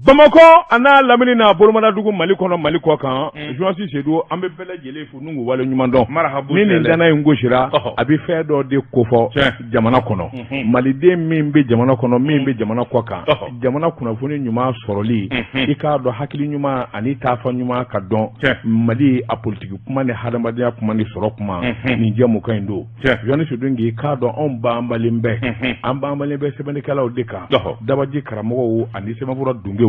Bamakɔ a n'a lamini n'a bolomadadugu Mali kɔnɔ Mali kɔ kan journaliste Seydou an bɛ bɛɛ lajɛlen fo n'u k'u wale ɲuman dɔn ni nin danna in gosira a bɛ fɛn dɔ de kofɔ jamana kɔnɔ maliden min bɛ jamana kɔnɔ min bɛ jamana kɔ kan jamana kunnafoni ɲuman sɔrɔli i k'a dɔn hakili ɲuman ani taafa ɲuman ka dɔn Mali a politiki kuma ni hadamadenya kuma ni sɔrɔ kuma nin jɛmukan in don journaliste Seydou k'i k'a dɔn anw banbalen bɛ an banbalen bɛ sɛbɛnnikɛlaw de kan dabaji karamɔgɔw ani sɛbɛnfura dungew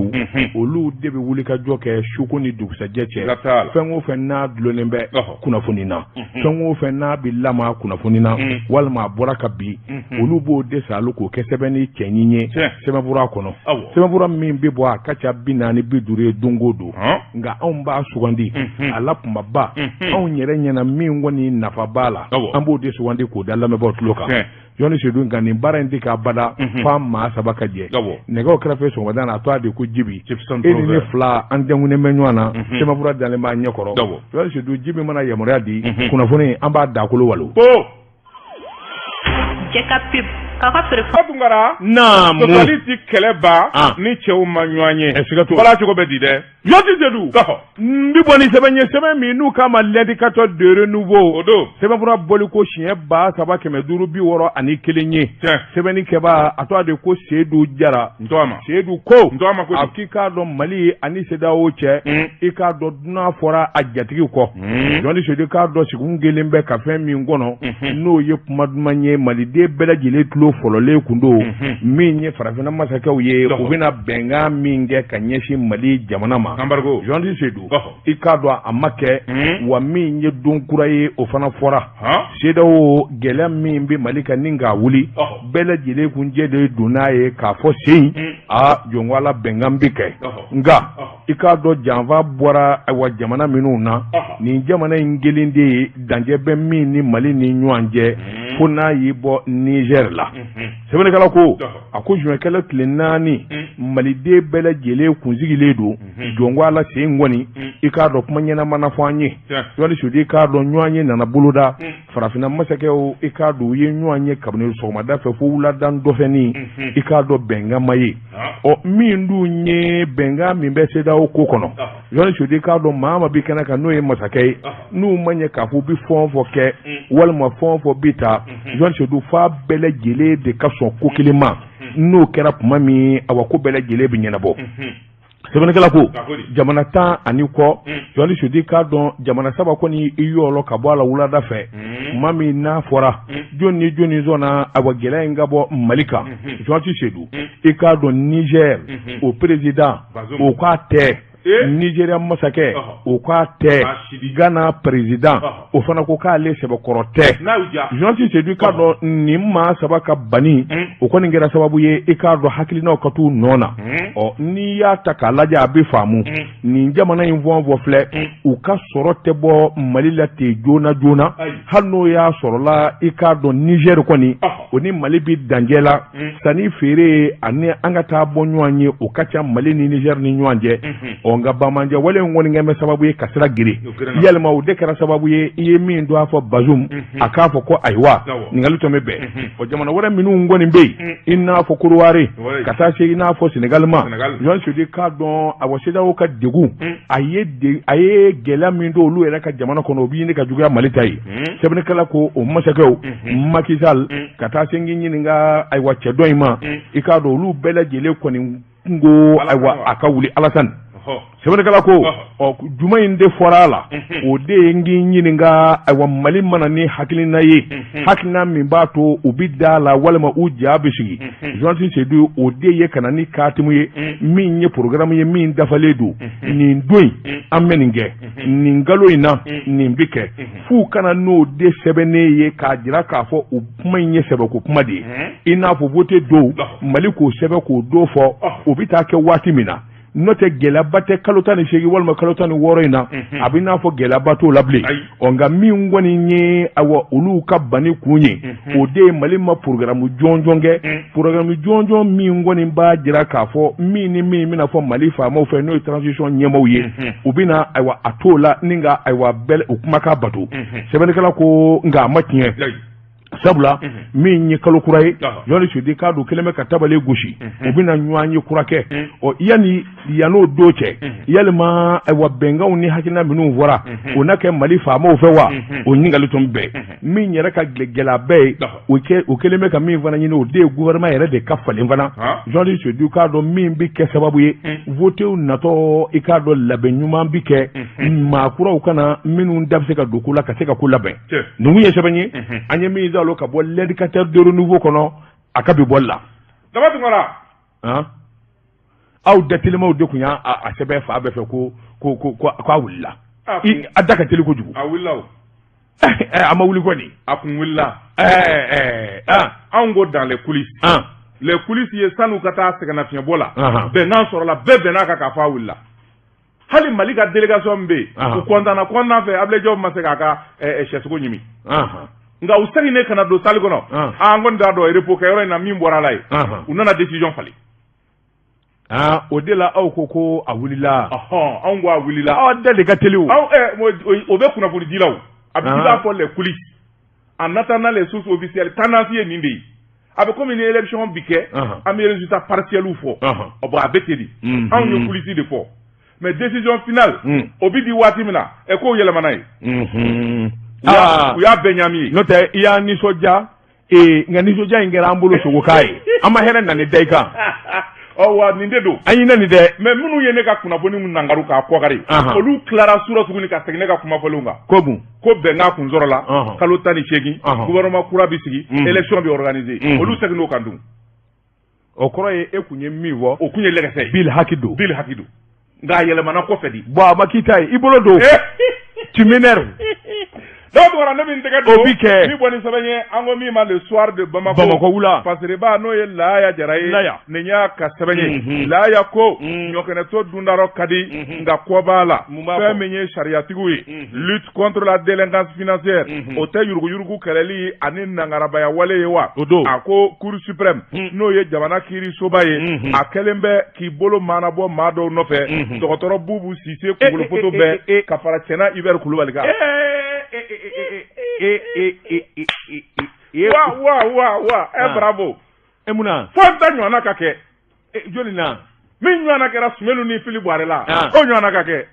olu de bɛ wuli ka jɔ kɛ suko ni dugusɛjɛ cɛ fɛn o fɛn n'a dulonnen bɛ kunnafoni na fɛn o fɛn n'a bɛ lama kunnafoni na walima a bɔra ka bin olu b'o de saalu k'o kɛ sɛbɛnni cɛɲi ye sɛbɛnfura kɔnɔ sɛbɛnfura min bɛ bɔ a ka ca 40 50 ye don o don nka anw b'a sugandi a la kunbaba anw yɛrɛ ɲɛna min kɔni nafa b'a la an b'o de sugandi k'o da lamɛnbaaw tulo kan journaliste Seydou nka nin baara in tɛ kɛ abada f'an maa saba ka jɛ nɛgɛw kɛrɛfɛ sɔgɔmada na a tɔgɔ de ko Jibi e ni ne fila an dɛnkunnen bɛ ɲɔgɔn na sɛbɛnfura dalen b'an ɲɛ kɔrɔ journaliste Seydou Jibi mana yamaruya di kunnafoni an b'a dakolo walo. Tunkara naamu sɔsɔli ti kɛlɛ ban ni cɛw ma ɲɔgɔn ye siga t'o la bala cogo bɛ di dɛ journaliste Seydou n bɛ bɔ ni sɛbɛn ye sɛbɛn min n'u k'a ma l'indicateur de renouveau o don sɛbɛnfura bɔli ko siɲɛ 3561 ye sɛbɛnni kɛbaa a tɔgɔ de ko Seydou Jara n tɔgɔ ma Seydou ko n tɔgɔ ma ko a k'i k'a dɔn Mali ani CEDEAO cɛ i k'a dɔn dunan fɔra a jatigi kɔ journaliste Seydou k'a dɔn sigun kelen bɛ ka fɛn min kɔnɔ n'o ye kuma duman ye maliden bɛɛ lajɛlen tulo fɔlɔlen kun don min ye farafinna masakɛw ye u bɛna bɛnkan min kɛ ka ɲɛsin Mali jamana ma journaliste Seydou i k'a dɔn a ma kɛ wa min ye don kura ye o fana fɔra CEDEAO gɛlɛya min bɛ Mali kan ni k'a wuli bɛɛ lajɛlen kun jɛ de don n'a ye k'a fɔ sen aa jɔn ko Ala bɛnkan bɛ kɛ nka i k'a dɔn janfa bɔra ayiwa jamana minnu na nin jamana in kelen de ye dancɛ bɛ min ni Mali ni ɲɔgɔn cɛ fo n'a y'i bɔ Niger la sɛbɛnnikɛla ko a ko juin kalo tile 4 maliden bɛɛ lajɛlen kunsigilen don jɔn ko Ala sen kɔni i k'a dɔn kuma ɲɛnama na fɔ an ye journaliste Seydou i k'a dɔn ɲɔgɔn ye nana boloda farafinna masakɛw i k'a dɔn u ye ɲɔgɔn ye kabini sɔgɔmada fɛ fo wulada dɔfɛnin i k'a dɔn bɛnkan ma ye ɔ min dun ye bɛnkan min bɛ CEDEAO ko kɔnɔ journaliste Seydou i k'a dɔn maa ma bi kɛnɛ kan n'o ye masakɛ ye n'u ma ɲɛ k'a fɔ u bɛ fɛn o fɛn kɛ walima fɛn o fɛn bɛ ta journaliste Seydou f'a bɛɛ lajɛlen de ka sɔn ko kelen ma n'o kɛra tuma min awa ko bɛɛ lajɛlen bɛ ɲɛnabɔ sɛbɛnnikɛla ko jamana 10 ani kɔ journaliste Seydou i k'a dɔn jamana 3 kɔni i yɔrɔ ka bɔ a la wulada fɛ tuma min n'a fɔra jɔn ni jɔni sɔnna awa gɛlɛya in ka bɔ Mali kan journaliste Seydou i k'a dɔn Niger o président o k'a tɛ Nigéria masakɛ o k'a tɛ Ghana président o fana ko k'ale sɛbɛkɔrɔ tɛ journaliste Seydou i k'a dɔn nin maa 3 ka banni o kɔni kɛra sababu ye i k'a dɔn hakilinaw ka t'u nɔ na ɔ n'i y'a ta k'a lajɛ a bɛ faamu nin jamana in fɛn o fɛn filɛ u ka sɔrɔ tɛ bɔ Mali la ten joona joona hali n'o y'a sɔrɔla i k'a dɔn Niger kɔni o ni Mali bɛ dancɛ la sanni feere ani an ka taa bɔ ɲɔgɔn ye o ka ca Mali ni Niger ni ɲɔgɔn cɛ ɔ nka banbaanci wale in kɔni kɛ bɛ sababu ye ka sira geren yalima o de kɛra sababu ye i ye min don a fɔ Bazoum a k'a fɔ ko ayiwa ɲininkali tɔ bɛ bɛn ɔ jamana wɛrɛ minnu kɔni bɛ yen i n'a fɔ Korowari ka taa se i n'a fɔ Senegal ma journaliste Seydou i k'a dɔn awa CEDEAO ka degun a ye gɛlɛya min don olu yɛrɛ ka jamana kɔnɔ o bɛ ɲini ka juguya Mali ta ye sɛbɛnnikɛla ko o masakɛw Macky Sall ka taa se n k'i ɲininka ayiwa cɛ dɔ in ma i k'a dɔn olu bɛɛ lajɛlen kɔni ko ayiwa a ka wuli Alassane sɛbɛnnikɛla ko ɔ juma in de fɔra a la o de ye n k'i ɲininka ayiwa Mali mana ni hakilina ye hakilina min b'a to u bɛ da la walima u ja bɛ sigi journaliste Seydou o de ye ka na ni katimu ye min ye programme ye min dafalen don nin don in an bɛ nin kɛ nin kalo in na nin bɛ kɛ f'u kana n'o de sɛbɛnnen ye k'a jira k'a fɔ o kuma in ye sɛbɛko kuma de ye i n'a fɔ vote don Mali k'o sɛbɛn k'o don fɔ o bɛ taa kɛ waati min na n'o tɛ gɛlɛyaba tɛ kalo 18 walima kalo 16 in na a bɛ n'a fɔ gɛlɛyaba t'o la bilen ɔ nka min kɔni ye awa olu ka banni kun ye o de ye Mali ma programme jɔnjɔn kɛ programme jɔnjɔn min kɔni b'a jira k'a fɔ min ni min bɛna fɔ Mali faamaw fɛ n'o ye transition ɲɛmaaw ye u bɛna ayiwa a t'o la ni ka ayiwa bɛɛ u kumakan bato sɛbɛnnikɛla ko nka a ma tiɲɛ. Sabula min ye kalo kura ye, Jɔnni Sedu k'a don kɛlen bɛ ka tabale gosi, u bɛna ɲɔgɔn ye kura kɛ. Ɔ yanni yan'o don cɛ, yalima ayiwa bɛnkanw ni hakilina minnu fɔra, o na kɛ Mali faamaw fɛ wa? O ɲininkali tun bɛɛ min yɛrɛ ka gɛlɛya bɛɛ ye, o kɛlen bɛ ka min fana ɲini, o de ye gouvernement yɛrɛ de ka falen fana. Jɔnni Sedu k'a dɔn min bɛ kɛ sababu ye, votew natɔ i k'a dɔn labɛn ɲuman bi kɛ, maa kuraw kana minnu da bɛ se ka don ko la ka se ka ko labɛn. Nin kun ye sɛbɛn ye an ye min ka bɔ l'indicateur de renouveau kɔnɔ a ka bi bɔli la. Daba Tunkara, aw datelimaw de tun y'a sɛbɛn fa bɛɛ fɛ ko ko ko ko a wulila. A da ka teli kojugu. A wulila o. A ma wuli kɔni. A kun wulila. Anw ko dans les coulisses. Les coulisses ye san'u ka taa sɛgɛnnafiɲɛbɔ la. Bɛnkan sɔrɔla, bɛɛ bɛn'a kan k'a fɔ a wulila. Hali Mali ka délégation min bɛ yen, u kɔntanna kɔntan fɛ, Abdoulaye Diop ma se k'a ka sɛsogo ɲimi. Nka u seginnen ka na don salle kɔnɔ, an kɔni t'a dɔn repos kɛyɔrɔ in na min bɔra la ye, u nana décision falen. O de la aw ko ko a wulila. Anw ko a wulila. Aw da de ka teli o. O bɛ kunnafoni di la o. A bɛ b'a fɔ les coulisses. En attendant les sources officielles, tendance ye nin de ye. A bɛ komi ni élection bi kɛ, an bɛ résultat partiel fɔ. Bon a bɛ ten de. Anw ye coulisses de fɔ. Mais décision finale, o bi di waati min na, ɛ k'o yɛlɛmana ye. U y'a bɛɛ ɲaami ye. N'o tɛ i y'a nisɔndiya, nka nisɔndiya in kɛra an bolo sogo k'a ye. An ma hɛrɛ na ni da i kan. Ɔ wa nin de don. An ɲinɛ nin dɛ. Mais minnu ye ne ka kunnafoni nangaru k'a kɔkari, olu tilara sura tuguni ka segin ne ka kuma fɔlenw kan. Ko mun? Ko bɛnkan kun sɔrɔ la, kalo 18, gouvernement kura bi sigi, élection bi organiser. Olu segin n'o kan dun. O kɔrɔ ye e kun ye min fɔ. O kun ye lɛgɛsɛ ye. Bil haki don. Bil haki don. Nka a yɛlɛmana kɔfɛ de. Bon a ma k'i ta ye, i bolo don. Tu m'énerves. Daba Tunkara, ne bɛ n tɛgɛ don. O bi kɛ. Min bɔ ni sɛbɛn ye, an ko min ma Le Soir de Bamako. Bamako wula. Passereba n'o ye Laya Jara ye. Laya. Nin y'a ka sɛbɛn ye. Laya ko ɲɔkɛnɛtɔ dundarɔ ka di, nka kɔ b'a la. Fɛn min ye sariyatigiw ye, lutte contre la délinquance financière, o tɛ yuruguyurugu kɛlɛli ani nangarabaya wale ye wa? O don. A ko Cour suprême, n'o ye jamana kiirisoba ye, a kɛlen bɛ k'i bolo maanabɔ maa dɔw nɔfɛ. Dɔgɔtɔrɔ Bubu Sise kunkolofoto bɛɛ ka fara Cɛna Hubert Kulubali kan. Wa wa wa wa, eh bravo. E munna? Fo n ta ɲɔgɔnna ka kɛ. Joli na? Min ɲɔgɔnna kɛra Sumelu ni Fili Buware la, o ɲɔgɔnna ka kɛ.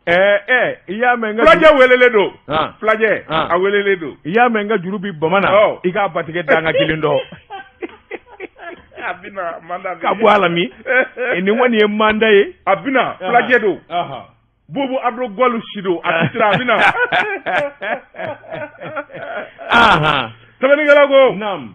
I y'a mɛn n ka. Fulajɛ welelen don. Fulajɛ a welelen don. I y'a mɛn n ka juru bi bama na. I k'a batigɛ danga kelen dɔn. A bɛna mandat. Ka bɔ a la min? Nin kɔni ye mandat ye. A bɛna fulajɛ don. Bubu Abdou Gɔlu Sido a titira a bɛna. Sɛbɛnnikɛla ko. Naam.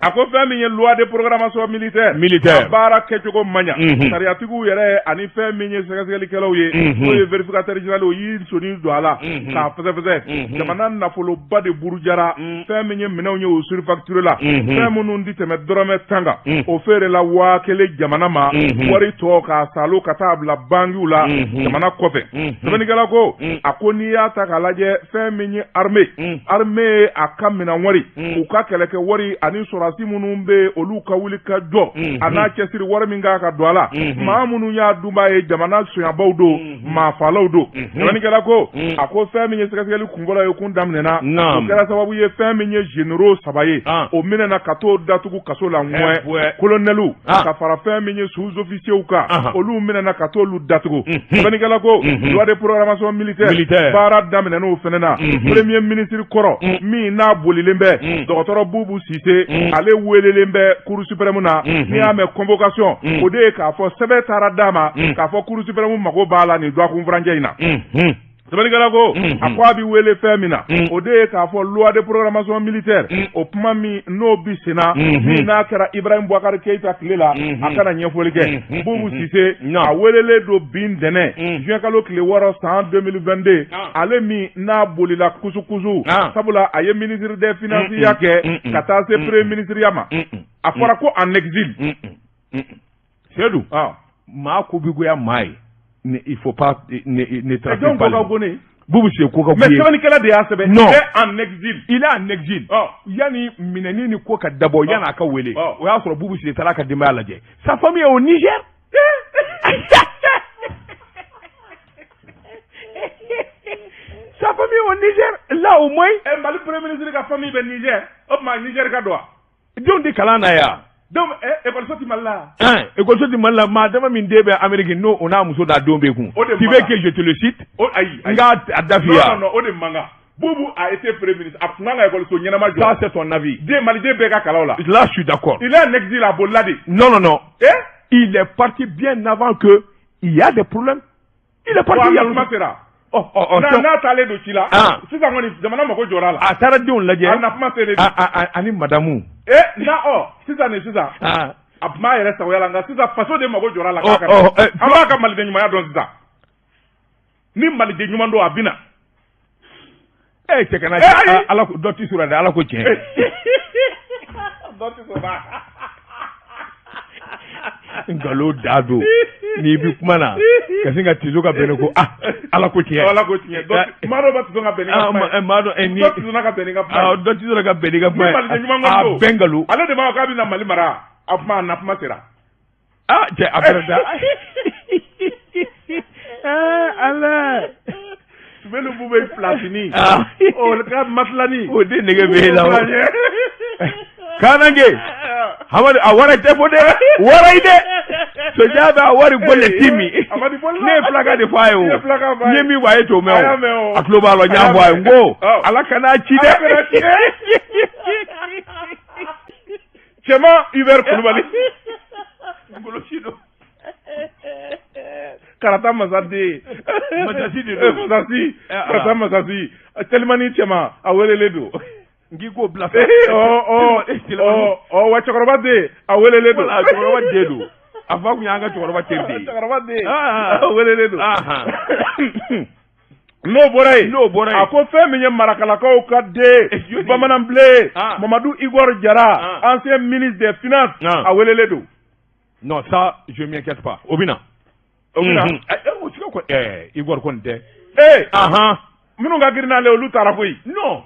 A ko fɛn min ye loi de programmation militaire. Militaire. A baara kɛcogo man ɲa. Sariyatigiw yɛrɛ ani fɛn min ye sɛgɛsɛgɛlikɛlaw ye, n'o ye vérificateur général o y'i soni don a la k'a fɛsɛfɛsɛ. Jamana nafoloba de burujara. Fɛn min ye minɛnw ye o surfacturé la. Fɛn minnu di tɛmɛ dɔrɔmɛ 10 kan, o feerela 1000 jamana ma. Wari tɔ k'a salo ka taa bila bankiw la jamana kɔfɛ. Sɛbɛnnikɛla ko, a ko n'i y'a ta k'a lajɛ fɛn min ye armée. Armée a ka minɛn wari, u ka kɛlɛkɛ wari ani sɔrɔ minnu bɛ olu ka wuli ka jɔ, a n'a cɛsiri wari min kan ka don a la, maa minnu y'a dunbaa ye jamana sonyabaw don, maafaalaw don. Sɛbɛnnikɛla ko, a ko fɛn min ye sɛgɛsɛgɛli kunfɔlɔ ye kun daminɛna, o kɛra sababu ye fɛn min ye généraux 3 ye, o minɛna ka t'o datugu kaso la ŋɔɛ, colonels ka fara fɛn min ye sous-officiers kan, olu minɛna ka t'olu datugu. Sɛbɛnnikɛla ko, loi de programmation militaire baara daminɛn'o fɛnɛ na, premier ministre kɔrɔ min n'a bolilen bɛ, dɔgɔtɔrɔ Bubu Sise, ale welelen bɛ Cour suprême na. N'i y'a mɛn convocation, o de ye k'a fɔ sɛbɛn taara d'a ma k'a fɔ Cour suprême mago b'a la nin dɔgɔkun furancɛ in na. Sɛbɛnnikɛla ko, a ko a bɛ wele fɛn min na, o de ye k'a fɔ loi de programmation militaire, o kuma min n'o bi senna, min n'a kɛra Ibrahim Boubacar Keïta tile la, a kana ɲɛfɔli kɛ. Bubu Sise a welelen don bi ntɛnɛn juin kalo tile 6 san 2022, ale min n'a bolila kusukusu, sabula a ye ministre des finances ya kɛ ka taa se premier ministre ya ma. A fɔra ko en exil. Seydou, maa ko bi goya maa ye. Il faut pas ne trafic pas. Boubou Cissé ko ka Mais sɛbɛnnikɛla de y'a sɛbɛn. Non. Il est en exil. Il est en exil. Yanni minɛni ni ko ka dabɔ, yanni a ka wele, o y'a sɔrɔ Boubou Cissé taara ka denbaya lajɛ. Sa famille est au Niger. Sa famille au Niger, là Ça au moins. Eh, Mali premier ministre ka famille bɛ Niger, o tuma Niger ka don wa? Denw tɛ kalan na yan. Donc école so ti Mali la. Hein, école so ti Mali la, maa dama min den bɛ Amérique n'o o n'a muso n'a denw bɛ kun. Tu veux que je te le cite? O ayi. N k'a a da f'i ye. Non non non, o de man kan. Boubou a été premier ministre. A tun kan ka école so ɲɛnama jɔ. Ça c'est ton avis. Den Maliden bɛɛ ka kalan o la. Là je suis d'accord. Il est en exil a bolila de. Non non non. Eh? Il est parti bien avant que il y a des problèmes. Il est parti. Il y a kuma sera. Oh oh oh. N'a taalen don ci la. Sisan kɔni jamana mako jɔra a la. A taara denw lajɛ. A na kuma sera de. Ani madamu. Eh na ɔ sisan ni sisan. A tun b'a yɛrɛ sagoya la nka sisan faso de mako jɔra a la. An b'a ka maliden ɲumanya dɔn sisan. Ni maliden ɲuman don a bɛ na. Eh cɛ kana ala ko dɔ ti sɔrɔ dɛ, ala ko tiɲɛ. Dɔ ti sɔrɔ. Nkalon da don n'i bi kuma na ka sin ka tiso ka bɛn ne ko ah ala ko tiɲɛ. Ala ko tiɲɛ. Maa dɔw b'a tiso ka bɛn n'i ka kuma ye. Maa dɔ ni dɔ tiso ka bɛn n'i ka kuma ye. Dɔ tiso ka bɛn n'i ka kuma ye. Ni maliden ɲuman kɔni don. A bɛɛ nkalon. Ale de b'a fɔ k'a bɛna Mali mara, a kuma a na kuma sera. Ah cɛ a bɛna da. Ala. Sumelu Bube Platini. O ka matilani. O de nege bɛ e la o. Kanange. Hamadu a wari tɛ fɔ dɛ, wari yi dɛ. Soja bɛ a wari bɔlen ti min. Ne ye filakan de fɔ a ye o. N ye min fɔ a ye t'o mɛn o. A tulo b'a la, n y'a fɔ a ye n ko ala kana ci dɛ. Cɛman Hubert Kulubali. Ngolosi don. Karata Masaden. Masasi de don. Masasi. Karata Masasi. Telimani cɛman a welelen don. N k'i k'o bila sa. Ɔ wa cɛkɔrɔba den a welelen don. Wala cɛkɔrɔba den don. A fa kun y'an ka cɛkɔrɔba teri de ye. Cɛkɔrɔba den a welelen don. N'o bɔra yen. N'o bɔra yen. A ko fɛn min ye Marakalakaw ka den. Bamananbilen. Mamadu Igor Jara. Ancien ministre des finances. A welelen don. Non, ça, je ne m'inquiète pas. O bɛ na. O bɛ na. O siga ko Igor kɔni tɛ. Ee. Minnu ka girin n'ale olu taara koyi. Non.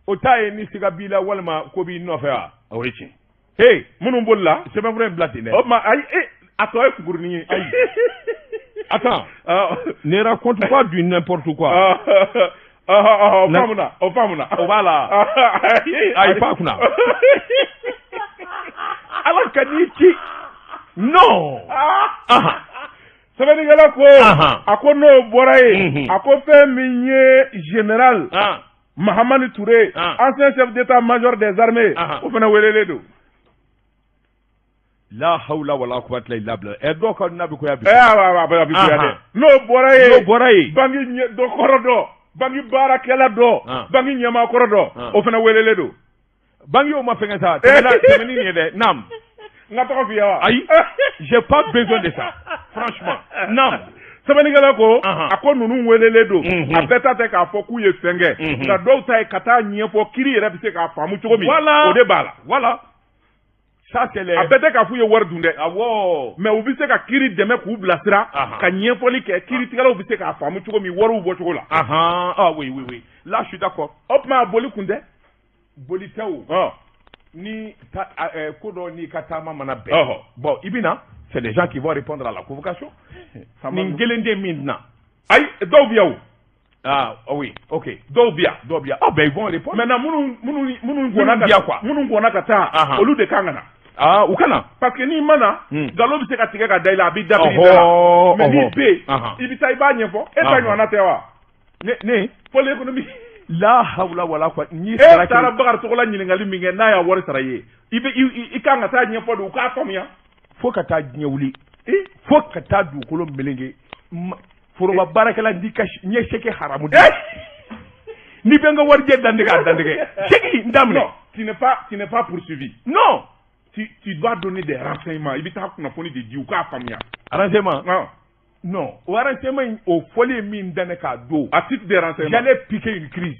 O ta ye ni siga b'i la walima ko b'i nɔfɛ wa? O ye tiɲɛ. Hey, minnu bolila. Sɛbɛnfura in bila ten dɛ. O tuma ayi a tɔ ye kukurunin ye. Ayi. Attends. Ne raconte pas du n'importe quoi. O faamuna, o faamuna. O b'a la. Ayi, pas kunna. Ala ka n'i ci. Non. Sɛbɛnnikɛla ko. A ko n'o bɔra yen. A ko fɛn min ye général. Mahamani Touré, ancien chef d'état-major des armées, o fana welelen don. La hawla wala quwwata illa billah. Ɛ dɔw ka na bɛ koya bi. Ɛ a bɛ koya dɛ. N'o bɔra yen. N'o bɔra yen. Banki dɔ kɔrɔ dɔ, banki baarakɛla dɔ, banki ɲɛmaa kɔrɔ dɔ, o fana welelen don. Banki y'o ma fɛngɛ sa, tɛmɛni nin ye dɛ, naam. N ka tɔgɔ f'i ye wa? Ayi, j'ai pas besoin de ça, franchement. Naam. Sɛbɛnnikɛla ko a ko ninnu welelen don, a bɛɛ ta tɛ k'a fɔ k'u ye fɛn kɛ, nka dɔw ta ye ka taa ɲɛfɔ kiiri yɛrɛ bɛ se k'a faamu cogo min, o de b'a la. Voilà. Ça c'est les. A bɛɛ tɛ k'a f'u ye wari dun dɛ. Awɔ. Mais u bɛ se ka kiiri dɛmɛ k'u bilasira, ka ɲɛfɔli kɛ, kiiritigɛlaw bɛ se k'a faamu cogo min wariw bɔcogo la. Ah oui oui oui. Là je suis d'accord. O tuma a boli kun tɛ. Boli tɛ o. Ni ta ko dɔ n'i ka taama mana bɛn. Bon i bɛ na. C'est des gens qui vont répondre à la convocation. Nin kelen tɛ min na. Ayi dɔw bɛ yan o. Ah oui, ok. Dɔw bɛ yan. Dɔw bɛ yan. Ah ben ils vont répondre. Maintenant minnu kɔnna ka taa quoi. Minnu kɔnna ka taa. Olu de kan ka na. Ah u ka na. Parce que n'i ma na. Nkalon bɛ se ka tigɛ ka da i la, a b'i da i da la. Mais n'i bɛ yen. I bɛ taa i b'a ɲɛfɔ. E ta ɲɔgɔnna tɛ wa? Ne. Pôle économique. La hawla wala quwwata. E taara Bakari Togola ɲininkali min kɛ n'a y'a wari sara i ye. I bɛ i kan ka taa ɲɛfɔ de u k'a faamuya. Fo ka taa diɲɛ wuli, fo ka taa dugukolo melenge, foroba baarakɛla n'i ka n ye chèque haramu di, n'i bɛ n ka warijɛ dantigɛ a dantigɛ, chèque n t'a minɛ. Non, tu n'es pas poursuivi. Non, tu dois donner des renseignements, i bɛ taa kunnafoni de di u k'a faamuya. Renseignement? Non, o renseignement in o fɔli ye min da ne k'a don. À titre de renseignement. J'allais piquer une crise.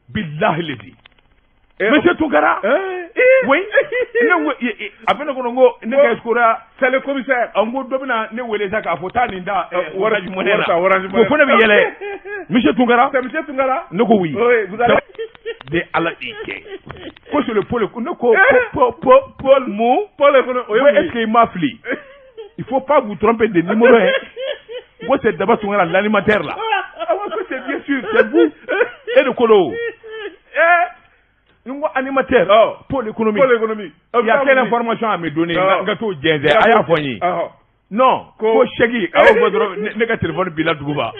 Billahi lezi. Monsieur Tounkara. Oui. A bɛ ne kɔnɔ n ko ne ka escroc. C'est le commissaire. N ko dɔ bɛna ne wele sa k'a fɔ taa nin da Orange Money la. Orange Money. Ko ne bɛ yɛlɛ. Monsieur Tounkara. C'est monsieur Tounkara. Ne ko oui. Oui, vous allez. De Ala i kɛ. Ko c'est le pôle. Ne ko Paul Mou. Paul est-ce qu'il m'a fili? Il faut pas vous tromper de numéro hein. Moi c'est Daba Tounkara l'animateur là. Ah ouais, c'est bien sûr, c'est vous. Et de ko don. N ko animateur pôle économique. Il y a quelle information à me donner? N ka t'o jɛnsɛn, a y'a fɔ n ye. Non, ko chèque a y'o fɔ dɔrɔn, ne ka téléphone bila duguba.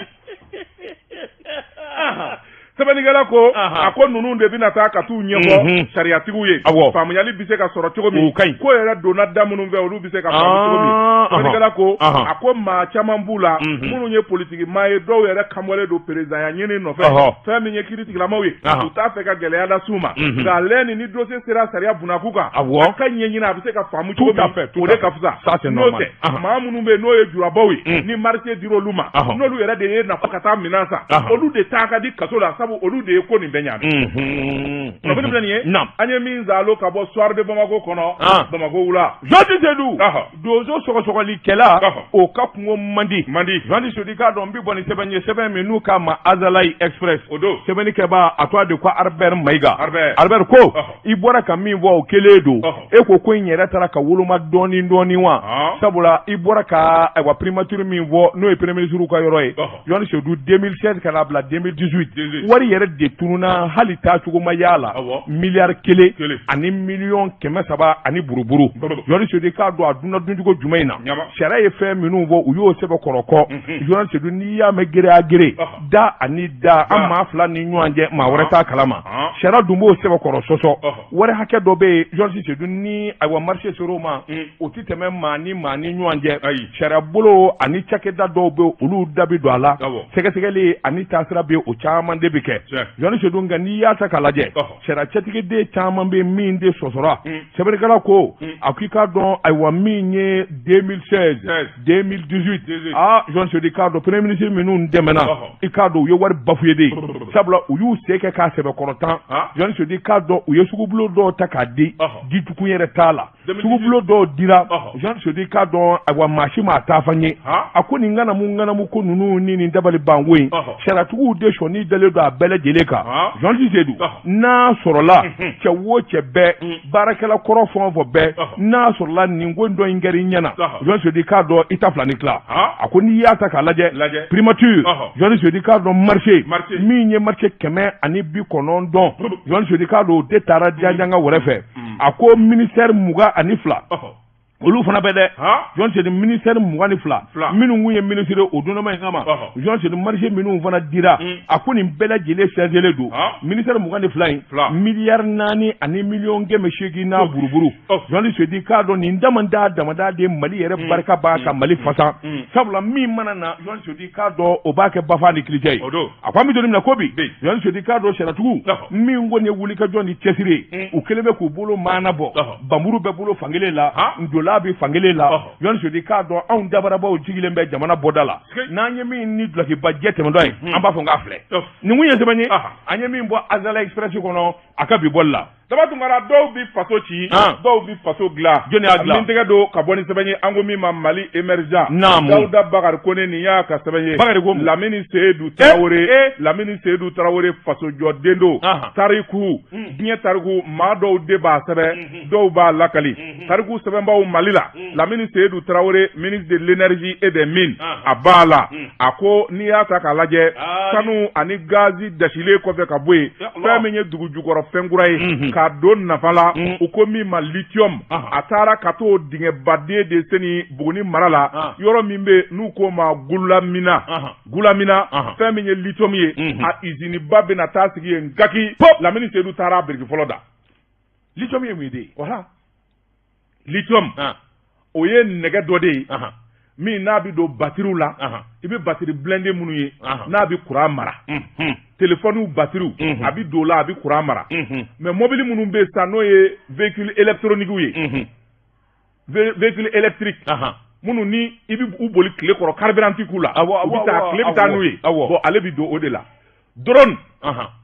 Sɛbɛnnikɛla ko a ko ninnu de bɛna taa ka t'u ɲɛfɔ sariyatigiw ye, faamuyali bɛ se ka sɔrɔ cogo min, ko yɛrɛ donna da minnu fɛ olu bɛ se ka faamu cogo min. Sɛbɛnnikɛla ko a ko maa caman b'u la minnu ye politiki maa ye, dɔw yɛrɛ kanbɔlen don perezidanya ɲini nɔfɛ, fɛn min ye kiiritigilamaw ye, u t'a fɛ ka gɛlɛya las'u ma. Nka lɛni ni dossier sera sariya bunakun kan, a ka ɲɛɲini a bɛ se ka faamu cogo min, o de ka fisa. N'o tɛ, maa minnu bɛ yen n'o ye jurabaw ye, ni marché dir'olu ma, n'olu yɛrɛ de ye nafa ka taa minɛn san, olu de taa ka di kaso la, sabu olu de ye ko nin bɛɛ ɲaami. Kunnafoni filɛ nin ye, an ye min zalo ka bɔ Soir de Bamako kɔnɔ, Bamako wula. Jean Seydou, donso sɔgɔsɔgɔlikɛla, o ka kungo man di. Jean Seydou, k'a dɔn n bɛ bɔ ni sɛbɛn ye, sɛbɛn min n'u k'a ma Azalaï Express. O don. Sɛbɛnnikɛbaa a tɔgɔ de ko Albert Maïga. Albert ko i bɔra ka min fɔ o kelen don. E ko in yɛrɛ taara ka woloma dɔɔni dɔɔni wa? Sabula i bɔra ka ayiwa primature min fɔ, n'o ye premier ministre ka yɔrɔ ye. Jean Seydou, 2016 ka n'a bila 2018, wari yɛrɛ de tununa, hali taacogo ma y'a la, miliyari 1 ani miliyɔn 300 ani buruburu. Jean Seydou, k'a dɔn a dunna duncogo jumɛn in na, sariya ye fɛn minnu fɔ, u y'o sɛbɛn kɔrɔ kɔ. Jean Seydou, n'i y'a mɛn gere a gere, da ani da, an maa fila ni ɲɔgɔn cɛ, maa wɛrɛ t'a kalama. Sariya dun b'o sɛbɛn kɔrɔ sɔsɔ. Wari hakɛ dɔ bɛ yen, Jean Seydou, ni ayiwa marché ser'o ma, o tɛ tɛmɛ maa ni maa ni ɲɔgɔn cɛ. Sariya bolo ani cakɛda dɔw bɛ, olu da bɛ don a la, sɛgɛsɛgɛli ani taasira bɛ, o caman de bɛ kɛ. Jean Seydou, nka n'i y'a ta k'a lajɛ, sariya cɛtigiden caman bɛ min de sɔsɔra. Sɛbɛnnikɛla ko a k'i k'a dɔn ayiwa min ye 2016 2018, Jean Seydou, k'a dɔn premier ministre minnu dɛmɛna, i k'a dɔn u ye wari bafoué de, sabula u y'u se kɛ k'a sɛbɛkɔrɔ tan. Jean Seydou, k'a dɔn u ye sugubulon dɔw ta k'a di, ditukun yɛrɛ t'a la. Sugubulon dɔw dira, Jean Seydou, k'a dɔn ayiwa maa si m'a taa fɔ n ye. A ko nin ŋanamu ko ninnu ni nin dabali banko in, sariyatigiw de sɔnni dalen don a bɛɛ lajɛlen kan. Jean Seydou, n'a sɔrɔla cɛ o cɛ bɛɛ, baarakɛla kɔrɔ fɛn o fɛn bɛɛ, n'a sɔrɔla nin ko dɔ in kɛra i ɲɛna, Jean Seydou, k'a dɔn i ta fila ni tila. A ko n'i y'a ta k'a lajɛ, primature, Jean Seydou, k'a dɔn marché min ye marché 190, Jean Seydou, k'a dɔn o de taara jajanga wɛrɛ fɛ. A ko ministère 22, olu fana bɛ dɛ. Jean Seydou, ministère 22 minnu kun ye ministre o donnama in kama, Jean Seydou, marché minnu fana dira, a ko nin bɛɛ lajɛlen sɛnsɛnlen don. Ministère 22 in, miliyari 4 ani miliyɔn 800 n'a buruburu. Jean Seydou, k'a dɔn nin damada de Mali yɛrɛ barika b'a ka Mali fasa. Sabula min mana na, Jean Seydou, k'a dɔn o b'a kɛ bafa ni kilicɛ ye. A ko an bɛ don min na ko bi, Jean Seydou, k'a dɔn sariyatigiw min kɔni ye wulikajɔ ni cɛsiri ye, u kɛlen bɛ k'u bolo maana bɔ, bamuru bɛ bolo fankelen la, ndola bɛ fankelen la. Jean Seydou, k'a dɔn anw dabarabaw jigilen bɛ jamana bɔda la, n'an ye min ni dulɔkibajɛ tɛmɛtɔ ye, an b'a fɔ k'a filɛ. Nin kun ye sɛbɛn ye, an ye min bɔ Azalaï Express kɔnɔ a ka bi bɔli la. Daba Tunkara, dɔw bi faso ci, dɔw bi faso dilan. Jɔnni y'a dilan? Min tɛgɛ don ka bɔ ni sɛbɛn ye, an ko min ma Mali émergent. Naamu. Dawuda Bakari Kone, nin y'a ka sɛbɛn ye. Bakari ko Lamini Seydou Tarawele, Lamini Seydou Tarawele fasojɔden don. Tariku, diɲɛ tariku, maa dɔw de b'a sɛbɛn, dɔw b'a lakali. Tariku sɛbɛnbaw Mali la, Lamini Seydou Tarawele, ministre de l'énergie et des mines, a b'a la. A ko n'i y'a ta k'a lajɛ, sanu ani gazi dasilen kɔfɛ ka bɔ yen, fɛn min ye dugu jukɔrɔ fɛn kura ye, k'a don nafa la, u ko min ma lithium, a taara ka t'o dingɛbaden de seni Buguni mara la, yɔrɔ min bɛ n'u k'o ma Gulamina. Gulamina, fɛn min ye lithium ye, a usine ba bɛna taa sigi yen Gaki. Lamini Seydou taara a biriki fɔlɔ da. Lithium ye mun ye? Voilà. Lithium, o ye nɛgɛ dɔ de ye min n'a bɛ don batiriw la, i bɛ batiri blindé minnu ye, n'a bɛ courant mara. Téléphone batiriw, a bɛ don o la, a bɛ courant mara. Mais mobili minnu bɛ yen sisan, n'o ye véhicule électronique ye, véhicule électrique, minnu ni i bɛ u boli tile kɔrɔ, carburant k'u la, u bɛ taa tile bɛ taa n'u ye. Bon, ale bɛ don o de la. Drone,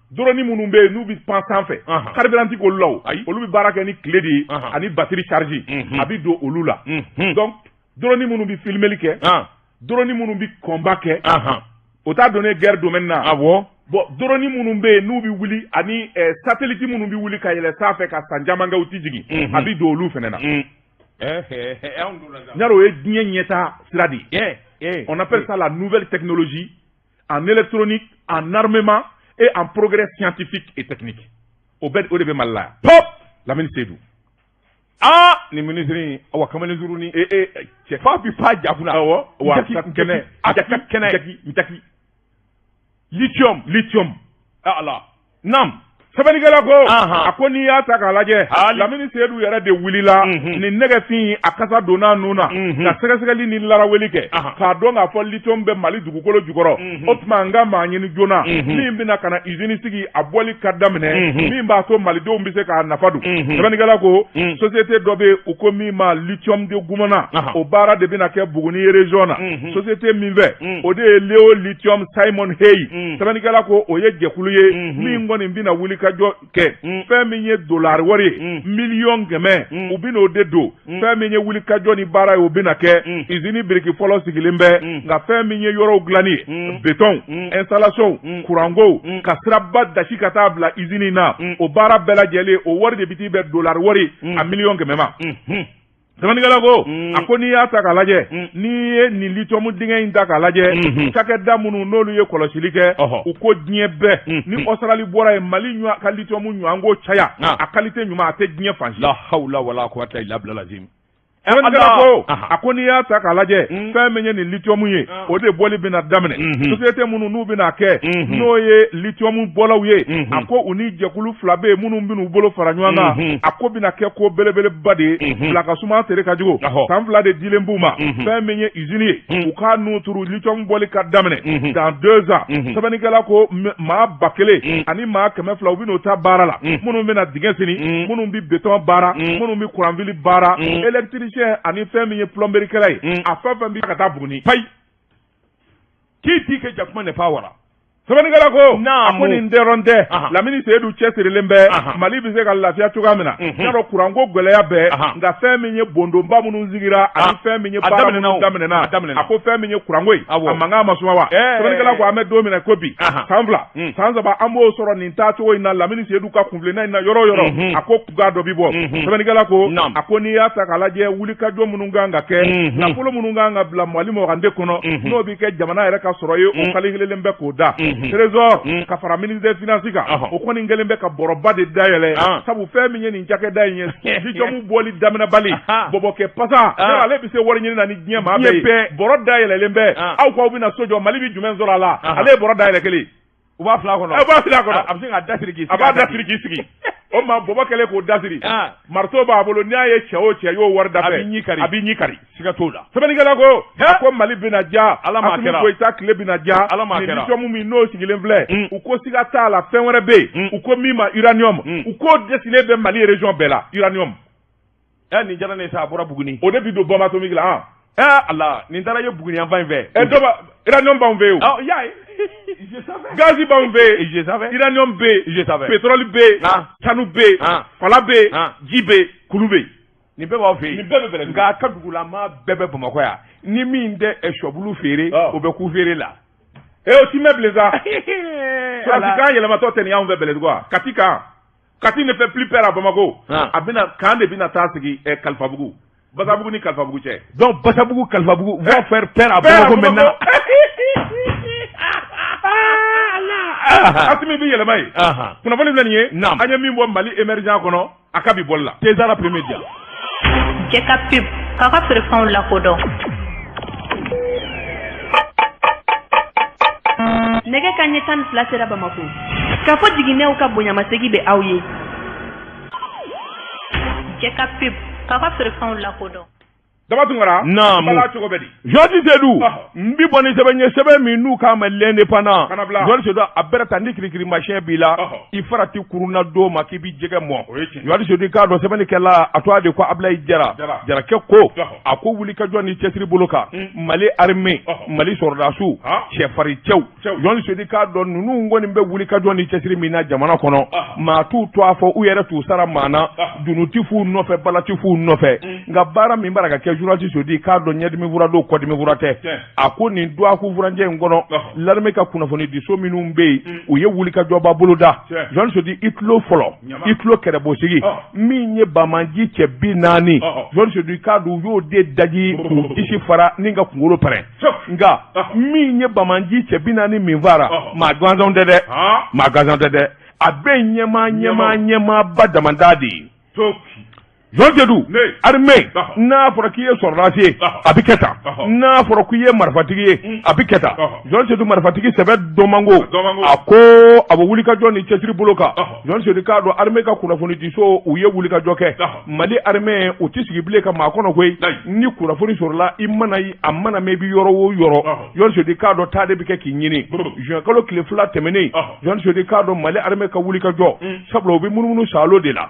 drone minnu bɛ yen n'u bɛ pan sanfɛ, carburant k'olu la o, olu bɛ baara kɛ ni tile de ye ani batterie charge, a bɛ don olu la. Donc drone minnu bɛ filmeli kɛ, drone minnu bɛ combat kɛ, o t'a donné guerre domaine na. Bon, drone minnu bɛ yen n'u bɛ wuli ani satellite minnu bɛ wuli ka yɛlɛ sanfɛ ka san caman kɛ u tɛ jigin, a bɛ don olu fana na. Yarɔ, o ye diɲɛ ɲɛtaa sira de ye. On appelle ça la nouvelle technologie en électronique, en armement et en progrès scientifique et technique. O bɛɛ o de bɛ Mali la. Pop. Lamini Seydou. Aa, nin ministre awa kamalen surunni cɛ fa bi fa ja kunna. Awɔ, wa Njaki, ka kɛnɛ, a ka kɛnɛ. Njaki, njaki. Lithium. Lithium. Ala. Nam. Sɛbɛnnikɛla ko, Ahan. a ko n'i y'a ta k'a lajɛ, Hali. Lamini Seydou yɛrɛ de wulila nin nɛgɛfin a kasa donna nun na ka sɛgɛsɛgɛli ni laraweli kɛ Ahan. k'a dɔn k'a fɔ lithium bɛ Mali dugukolo jukɔrɔ. O tuma n ka maa ɲini joona min bɛna ka na usine sigi a bɔli ka daminɛ, min b'a to malidenw bɛ se k'a nafa don. Sɛbɛnnikɛla ko, société dɔ bɛ yen, u ko min ma lithium de Gumana, o baara de bɛna kɛ Buguni région na. Société min fɛ, o de ye Leo Lithium Simon Hey. Sɛbɛnnikɛla ko o ye jɛkulu ye min kɔni bɛna wuli ka jɔ kɛ. Fɛn min ye dolari wari ye, 100 000 000, u bɛn'o de don. Fɛn min ye wuli ka jɔ ni baara ye, o bɛna kɛ. Usine biriki fɔlɔ sigilen bɛ, nka fɛn min ye yɔrɔw dilanni ye, béton installation, kuranko, ka siraba dasi ka taa bila usine na, o baara bɛɛ lajɛlen, o wari de bɛ t'i bɛn dolari wari a 100 000 000 ma. Sɛbɛnnikɛla ko, a ko n'i y'a ta k'a lajɛ, n'i ye nin lithium dingɛ in ta k'a lajɛ, cakɛda minnu n'olu ye kɔlɔsili kɛ, u ko diɲɛ bɛɛ ni Australie bɔra yen, Mali ɲɔ ka lithium ɲɔgɔnko caya, a qualité ɲuman, a tɛ diɲɛ fan si. La hawla wala quwwata illa billah lazim. Sɛbɛnnikɛla ko, Aha. a ko n'i y'a ta k'a lajɛ, fɛn min ye nin lithium ye, o de bɔli bɛna daminɛ. Société minnu n'u bɛna kɛ, n'o ye lithium bɔlaw ye, a ko u ni jɛkulu fila bɛ yen minnu bɛn'u bolo fara ɲɔgɔn kan. A ko bɛna kɛ ko belebeleba de ye. Bila ka suma tere ka jugu. San 2 de dilen b'u ma. Fɛn min ye usine ye, u k'a nun turu, lithium bɔli ka daminɛ dans 2 ans. Sɛbɛnnikɛla ko maa 1200, u bɛn'o ta baara la, minnu bɛna dingɛ senni, minnu bɛ béton baara, minnu bɛ kuranfili baara, électricien ani fɛn min ye plomberie kɛla ye, a fɛn fɛn bɛ ka taa Buguni. Payi. Qui dit que jakuma n'est pas wara? Sɛbɛnnikɛla ko, Naamu. a ko nin dɔrɔn tɛ. Lamini Seydou cɛsirilen bɛ. Mali bɛ se ka lafiya cogoya min na, y'a dɔn kuranko gɛlɛya bɛɛ, nka fɛn min ye bondonba minnu sigira ani fɛn min ye A baara daminɛna minnu o. daminɛna, A daminɛna. a ko fɛn min ye kuranko ye, a mankan ma suma wa? Sɛbɛnnikɛla ko an bɛ don min na ko bi, san 2, san 3, an b'o sɔrɔ nin taacogo in na. Lamini Seydou ka kunfilenna in na, yɔrɔ o yɔrɔ, a ko kuga dɔ bi bɔ. Sɛbɛnnikɛla ko, a ko n'i y'a ta k'a lajɛ, wulikajɔ minnu kan ka kɛ, nafolo minnu kan ka bila Mali mɔgɔkande kɔnɔ, n'o bɛ kɛ jamana yɛrɛ ka sɔrɔ ye, o calculelen bɛ k'o da trésor ka fara ministre des finances kan. O kɔni kɛlen bɛ ka bɔrɔba de dayɛlɛ, sabu fɛn min ye nin cakɛda in ye, lithium bɔli daminɛbali, bɔbɔkɛ pasa, yɔrɔ ale bɛ se wari ɲini na ni diɲɛ maa bɛɛ ye. Bɔrɔ dayɛlɛlen bɛ, aw ko aw bɛna so jɔ, Mali bɛ jumɛn sɔrɔ a la? Ale ye bɔrɔ dayɛlɛ kelen. U b'a fila kɔnɔ. A b'a fila kɔnɔ. A bɛ se k'a da siri k'i sigi. A b'a da siri k'i sigi. O ma bɔbɔ kɛlen k'o da siri, marteau b'a bolo, n'i y'a ye cɛ o cɛ y'o wari da A b'i ɲi kari. A b'i ɲi kari. Siga t'o la. Sɛbɛnnikɛla ko, a ko Mali bɛna diya. Ala m'a Assimi kɛra. Goïta tile bɛna diya. Ala m'a Nin kɛra. lithium min n'o sigilen filɛ, u ko siga t'a la, fɛn wɛrɛ bɛ yen, u ko min ma uranium, u k'o dɛsɛlen bɛ Mali région bɛɛ la, uranium. Nin diyara ne ye sa, a bɔra Buguni. O de bi don bombe atomique la han. Ala, nin taara ye Buguni yan fan in fɛ. Dɔ b'a uranium b'anw fɛ yen o. Ɔ, i y'a ye. Je savais. Gazi b'anw fɛ yen. Je savais. Uranium bɛ yen. Je savais. Pétrole bɛ yen. Sanu bɛ yen. Fala bɛ yen. Ji bɛ yen. Kulu bɛ yen. Nin bɛɛ b'aw fɛ yen. Nin bɛɛ bɛ Bɛlɛdugu. Nka a ka dugulamaa bɛɛ bɛ Bamakɔ yan. Ni min tɛ sɔbulu feere, o bɛ ku feere la. O ti mɛn bilen sa. Sɔrɔsi kan yɛlɛmatɔ tɛ nin y'anw fɛ Bɛlɛdugu wa? Kati kan. Kati ne fait plus peur à Bamako. A bɛna kan de bɛna taa sigi Kalifabugu. Basabugu ni Kalifabugu cɛ. Donc Basabugu, Kalifabugu vont faire peur à Peur à Bamako maintenant. Asimi bi yɛlɛma ye. Kunnafoni filɛ nin ye. An ye min bɔ Mali émergent kɔnɔ, a ka bi bɔli la. Tezara premier dia. Cɛ ka pub k'aw ka feerefɛnw lakodɔn. Nɛgɛ ka ɲɛ 12 sera Bamako k'a fɔ jiginɛw ka bonyamasegi bɛ aw ye. Cɛ ka pub k'aw ka feerefɛnw lakodɔn. Daba Tunkara. Naamu. Bala cogo bɛ di? Georges Seydou, n bi bɔ ni sɛbɛn ye, sɛbɛn min n'u k'a ma l'indépendant. Kana bila. Georges Seydou, a bɛrɛ ta ni kirikirimasiyɛn b'i la, i farati kurunna don ma k'i bi jɛgɛ mɔ. O ye tiɲɛ. Georges Seydou, i k'a dɔn sɛbɛnnikɛla a tɔgɔ de ko Ablaye Jara. Jara. Jarakɛ ko, a ko wulikajɔ ni cɛsiri bolo kan, Mali armée, Mali sɔrɔdasiw, cɛfarin cɛw. Cɛw. Georges Seydou, i k'a dɔn ninnu kɔni bɛ wulikajɔ ni cɛsiri min na jamana kɔnɔ, maa t'u to a fɔ u yɛrɛ t'u sara maa na, dunu ti f'u nɔfɛ, bala ti f'u nɔfɛ, nka baara min b'a la ka kɛ kɛ journaliste Seydou k'a dɔn ɲɛdimi fura don kɔdimi fura tɛ a ko nin dɔgɔkun furancɛ in kɔnɔ l'armée ka kunnafonidiso minnu bɛ yen u ye wulikajɔba boloda journaliste Seydou i tulo fɔlɔ i tulo kɛrɛbosigi min ye banbaanci cɛ 40 journaliste Seydou k'a dɔn u y'o de daji k'u disi fara ni ka kunkolo pɛrɛn nka min ye banbaanci cɛ 40 min fara maa gansanw tɛ dɛ maa gansan tɛ dɛ a bɛɛ ɲɛmaaba damada de ye Jean Seydou armée n'a fɔra k'i ye sɔrɔdasi ye a bɛ kɛ tan n'a fɔra k'i ye marifatigi ye a bɛ kɛ tan Jean Seydou marifatigi sɛbɛ dɔnmango a ko a bɛ wulikajɔ ni cɛsiri bolo kan Jean Seydou k'a dɔn armée ka kunnafonidiso u ye wulikajɔ kɛ Mali armée u tɛ sigi bilen ka maa kɔnɔ koyi ni kunnafoni sɔrɔla i mana a mana mɛn i bɛ yɔrɔ o yɔrɔ Jean Seydou k'a dɔn taa de bɛ kɛ k'i ɲini juin kalo tile 2 tɛmɛnen Jean Seydou k'a dɔn Mali armée ka wulikajɔ sabula u bɛ munumunu saalo de la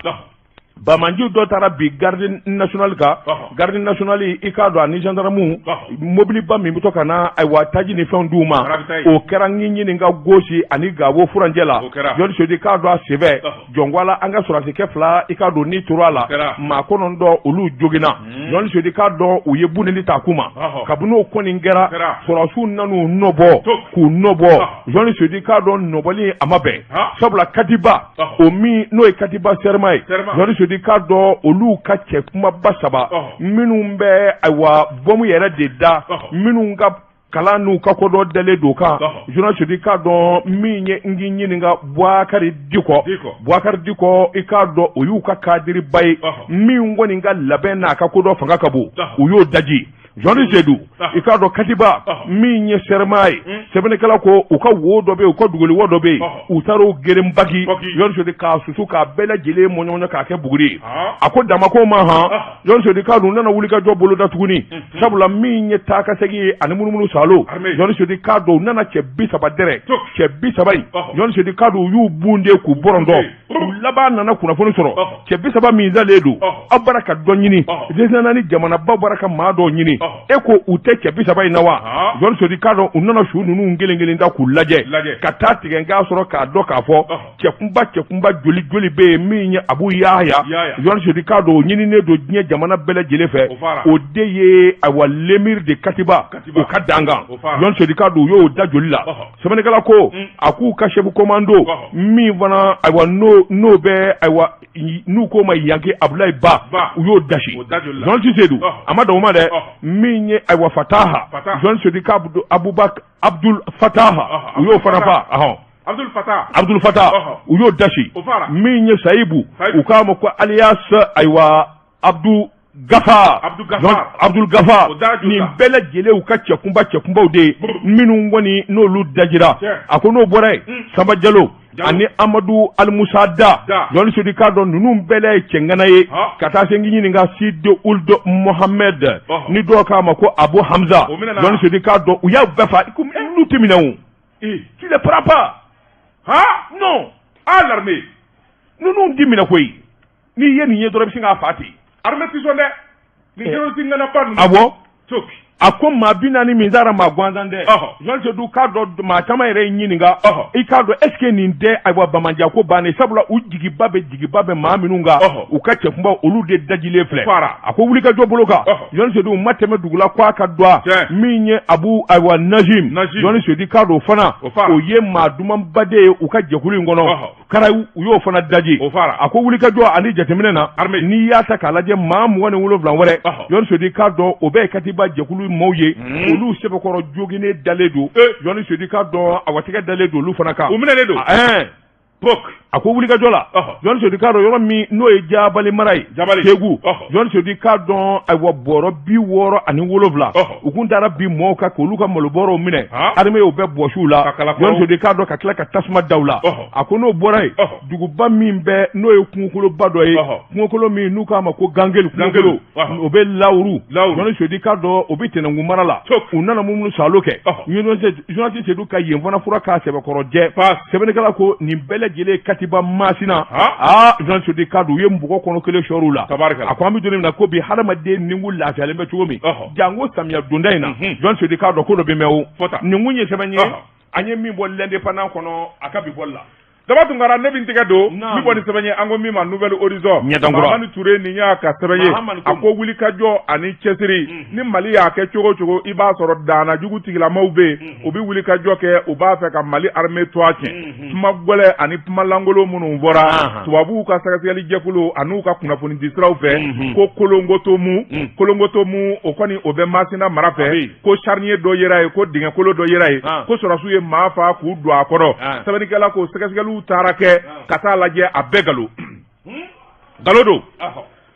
banbaanci dɔ taara bi garde nationale kan garde nationale i k'a dɔn ani gendarme mobiliba min bɛ to ka na ayiwa taji ni fɛnw d'u ma o kɛra n ɲininka gosi ani Gawo furancɛ la Jean Seydou k'a dɔn a senfɛ jɔnwala an ka sɔrɔdasikɛ 2 i k'a dɔn ni tora a la maa 9 olu joginna Jean Seydou k'a dɔn u ye buneli ta k'u ma kabini o kɔni kɛra sɔrɔdasiw nan'u nɔbɔ k'u nɔbɔ Jean Seydou k'a dɔn nɔbɔli a ma bɛn sabula katiba o min n'o ye katiba sɛrima ye Jean Seydou k'a dɔn olu ka cɛ kumaba 3 minnu bɛ ayiwa bɔmu yɛrɛ de da minnu ka kalan n'u ka kodɔn dalen don kan Jean Seydou k'a dɔn min ye n k'i ɲininka Bubakari Dikɔ Bubakari Dikɔ i k'a dɔn o y'u ka kadiriba ye min kɔni ka labɛn n'a ka kodɔn fanga ka bon u y'o daji Jean Seydou i k'a dɔn katiba min ye sɛrima ye sɛbɛnnikɛla ko u ka wo dɔ bɛ yen u ka duguli wo dɔ bɛ yen u taara o geren baki Jean Seydou k'a susu k'a bɛɛ lajɛlen mɔɲɔmɔɲɔ k'a kɛ buguri ye a ko damako ma han Jean Seydou k'a dɔn u nana wulikajɔ boloda tuguni sabula min ye taa ka segin ye ani munumunu saalo Jean Seydou k'a dɔn u nana cɛ 30 dɛrɛ cɛ 30 in Jean Seydou k'a dɔn u y'u bunde k'u bɔrɔntɔ u laban nana kunnafoni sɔrɔ cɛ 30 min dalen don aw bara ka dɔ ɲini région ni jamanaba bɔra ka maa dɔw ɲini e ko u tɛ cɛ 30 in na wa Jean Seydou k'a dɔn u nana su ninnu kelen kelen da k'u lajɛ ka taa tigɛ k'a sɔrɔ k'a dɔn k'a fɔ cɛkunba joli joli bɛ yen min ye Abu Yahya Jean Seydou k'a dɔn o ɲininen don diɲɛ jamana bɛɛ lajɛlen fɛ o de ye ayiwa l'émir de Katiba o ka dankan Jean Seydou k'a dɔn u y'o da joli la sɛbɛnnikɛla ko a k'u ka chef commando min fana ayiwa n'o bɛ ayiwa n'u k'o ma Yanki Abulayi Ba u y'o dasi Jean Seydou a ma dan o ma dɛ min ye ayiwa Fataha Jean Seydou k'a Abubakar Abdul Fataha u y'o fana fa Abdul Fatah u y'o dasi min ye Sayibu u k'a ma ko alias ayiwa Abdul Gafar Abdul Gafar nin bɛɛ lajɛlen u ka cɛkunbaw de ye minnu kɔni n'olu dajira a ko n'o bɔra yen Sanba Jalo ani Amadu Alimusa Da Jean Seydou k'a dɔn ninnu bɛɛ la ye cɛŋana ye ka taa se n k'i ɲininka Sidi Ould Mohamed ni dɔw k'a ma ko Abu Hamza Jean Seydou k'a dɔn u y'a bɛɛ fa olu tɛ minɛ o. Tu les prends pas. Hein? Non. Ah, l'armée. Ninnu ti minɛ koyi. N'i ye nin ye dɔrɔn i bɛ sin k'a fa ten. Armée ti sɔn dɛ. Nin terroriste ŋana ba ninnu. Awɔ. Toki. A ko maa 40 min taara maa gansan tɛ. Jean Seydou k'a dɔn maa caman yɛrɛ y'i ɲininka. I k'a dɔn est ce que nin tɛ ayiwa Bamajan ko bannen sabula u jigiba bɛ maa minnu kan. U ka cɛkunba olu de dajilen filɛ. A ko wulikajɔ bolo kan. Jean Seydou ma tɛmɛ dugu la k'a ka dɔn min ye Abu ayiwa Najim Jean Seydou k'a dɔn o fana o ye maa dumanba de ye u ka jɛkulu in kɔnɔ kara u y'o fana daji a ko wulikajɔ ani jateminɛ na n'i y'a ta k'a lajɛ maa 27 wɛrɛ Jean Seydou k'a dɔn o bɛɛ ye Katiba jɛkulu maaw ye olu sɛbɛkɔrɔ joginnen dalen don Jean Seydou k'a dɔn a watigɛ dalen don olu fana kan u minɛlen don a ko wulikajɔ la Jean Seydou k'a dɔn yɔrɔ min n'o ye Jabali mara ye Segu Jean Seydou k'a dɔn ayiwa bɔrɔ 67 u kun taara bin mɔɔw kan k'olu ka malobɔrɔw minɛ armée y'o bɛɛ bɔsi u la Jean Seydou k'a dɔn ka tila ka tasuma da u la a ko n'o bɔra yen duguba min bɛ n'o ye kungokoloba dɔ ye kungokolo min n'u k'a ma ko Gangeli kungokolo o bɛ Lawuru Jean Seydou k'a dɔn o bɛ Tɛnɛnkun mara la u nana munumunu saalo kɛ journaliste Seydou ka yen fana fura k'a sɛbɛkɔrɔ jɛ sɛbɛnnikɛla ko nin bɛɛ lajɛlen Katiba Masina aa journaliste Seydou k'a dɔn u ye npogɔ kɔnɔ kelen sɔrɔ u la a ko an bɛ don min na ko bi hadamaden ninkun lafiyalen bɛ cogo min janko samiya donda in na journaliste Seydou k'a dɔn ko dɔ bɛ mɛn o nin kun ye sɛbɛn ye an ye min bɔ l'Indépendant kɔnɔ a ka bi bɔli la. Daba Tunkara, ne bɛ n tɛgɛ don min bɔ ni sɛbɛn ye, an ko min ma Nouvel Horizon. Ɲɛdankura. Mahamani Ture, nin y'a ka sɛbɛn ye. Mahamani. A ko wulikajɔ ani cɛsiri ni Mali y'a kɛ cogo o cogo, i b'a sɔrɔ danna jugu tigilamaw bɛ yen, u bɛ wulikajɔ kɛ, u b'a fɛ ka Mali armée to a tiɲɛ. Kuma gɛlɛn ani kuma lankolon minnu fɔra tubabuw ka sɛgɛsɛgɛli jɛkulu an'u ka kunnafoni di siraw fɛ, ko Kolongotomu, Kolongotomu, o kɔni o bɛ Masina mara fɛ, ko charnier dɔ yera yen, ko dingɛkolo dɔ yera yen, ko sɔrɔsiw ye maa faa k'u don a kɔrɔ. Sɛbɛnnikɛla ko sɛgɛsɛgɛliw taara kɛ ka taa lajɛ, a bɛɛ nkalon, nkalon don.